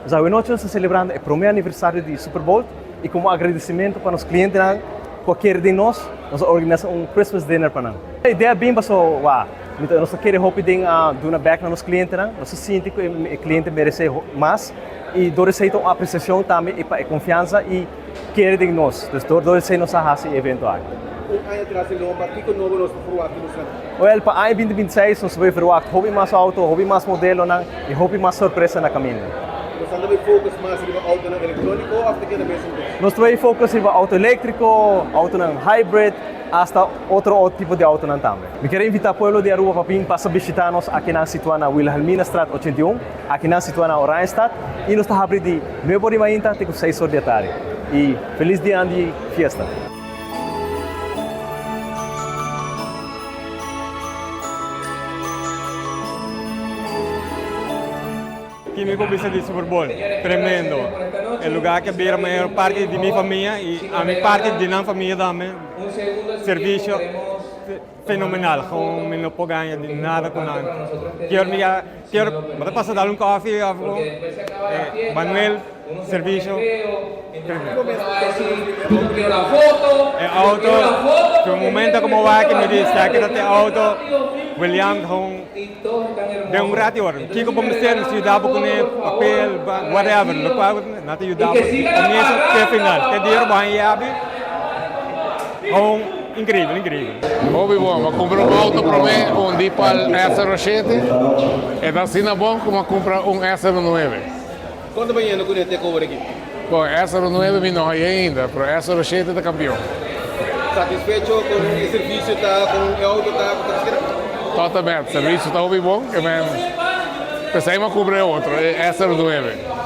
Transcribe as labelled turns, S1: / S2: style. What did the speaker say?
S1: Nos awe nochi nos ta celebrando e prome aniversario di Super Bowl y como agradecimento pa nos clientenan cu a kere den nos, nos a organisa un Christmas dinner pa nan. E idea bin paso wa mi ta nos ta kere hopi den duna bek na nos clientenan, nos ta sinti cu e cliente merece mas y dor esey ta un apreciacion tambe y pa e confiansa y kere den nos. Dus dor dor esey nos a haci e evento aki.
S2: Un aña tras di lomba, kiko nobo nos por verwagt di nos nan?
S1: Wel, pa aña binti binti seis nos por verwagt hopi mas auto, hopi mas modelonan y hopi mas sorpresa na caminda.
S2: Nos anda bay focus mas riba autonan electronico of ta keda mesun cos?
S1: Nos ta bay focus riba auto electrico, autonan hybrid, hasta otro tipo di autonan tambe. Mi kier invita pueblo di Aruba pa bin pasa bishita nos akinan situa na Wilhelminastraat 81. Akinan situa na Oranjestad y nos ta habri di nuebe or di mainta te cu seis or di atardi. Y feliz dianan di fiesta!
S3: Ki mi por bisa di Super Bowl? Tremendo. E lugar ke bira mayor parti di mi famia y ami parti di nan famia tambe. Servicio. Fenomenal, gewoon mi no por gaña di nada cu nan. Kier mi a, kier, bo ta pasa dal un koffie of algo, eh, Manuel, servicio, tremendo. E auto, cu un momento como wak mi di, esaki ta te auto, William gewoon den un rati ora, kico bo mester, mi yuda bo cune, papel, whatever, locual nan ta yuda bo di comienzo te final, te dia ora bo haña yabi, gewoon. Increibel, increibel.
S4: Hopi bon, mi a cumpra un auto prome, un Deepal S07, e ta asina bon cu mi a cumpra un S09.
S2: Cuanto bo yendo cune te cover aki?
S4: Bon, S09 mi no haya ainda, pero S07 ta campeon.
S2: Satisfecho con e servicio ta, con e auto ta, cu ta keda?
S4: Totalmente, servicio ta hopi bon, ke men, pesey mi a cumpra e otro, e S09.